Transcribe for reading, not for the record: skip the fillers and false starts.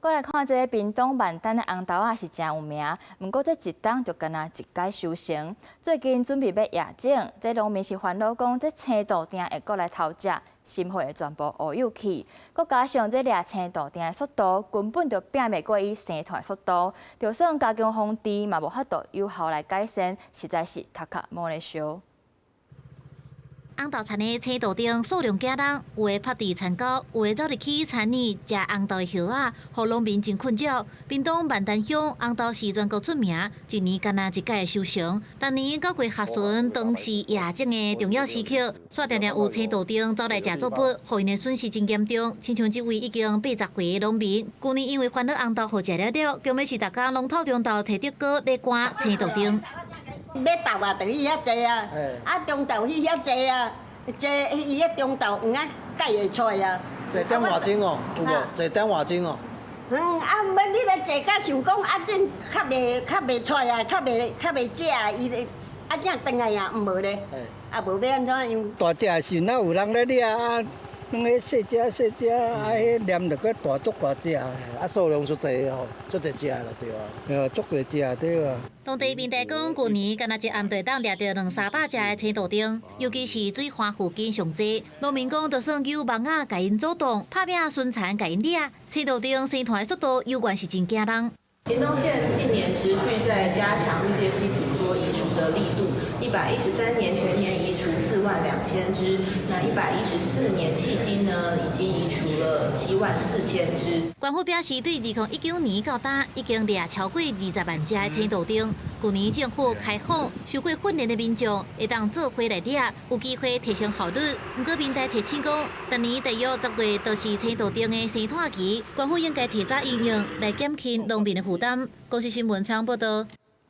過來看這个屏東萬丹的紅豆仔是誠有名，毋過這一冬就干焦一擺收成。最近準備欲夜種，這農民是煩惱講，這青豆丁會過來偷食，心血會全部烏有去。閣加上這掠青豆丁的速度根本就拚袂過伊生湠的速度，就算加強防治嘛無法度有效來改善，實在是頭殼摸咧燒。紅豆田的青豆丁數量驚人，有的趴佇田溝，有的走入去田裡食紅豆的葉仔，予農民真困擾。屏東萬丹鄉紅豆是全國出名，一年干焦一擺收成。逐年9月下旬，當是夜種的重要時刻，煞定定有青豆丁走來食作物，予𪜶的損失真嚴重。親像這位已經80歲的農民，舊年因為煩惱紅豆予食了了，強欲是逐工攏透中晝提竹篙咧趕青豆丁。欲豆啊，就去遐坐啊，啊中晝去遐坐啊，坐伊遐中晝黃仔蓋會出來啊。坐點外鐘哦，有無？坐點外鐘哦。嗯，啊，欲你來坐甲想講啊，這較袂出來啊，較袂食，伊咧啊，正轉來啊，毋無咧，啊無欲按怎樣？大隻的時陣，若有人咧掠啊，攏彼細隻細隻，啊，彼鯰就閣大足大隻。啊，數量足濟吼，足濟隻啦，對啊。對，足濟隻對啊。當地民代講，舊年干焦一暗就會當掠著兩三百隻的青豆丁，尤其是水岸附近上濟。農民講，就算用網仔共𪜶阻擋，拍拚巡田共𪜶掠，青豆丁生湠的速度猶原是真驚人。屏東縣近年持續在加強綠鬣蜥捕捉移除的力度，113年全年移除4萬2千隻，那114年迄今呢，已經移除了7萬4千隻。官府表示，對2019年到今，已經掠超過20萬隻的青豆丁。舊年政府開放受過訓練的民眾會當做伙來掠，有機會提升效率。毋過民代提醒講，逐年大約10月都是青豆丁的生湠期，官府應該提早應用來減輕農民的負擔。公視新聞採訪報導。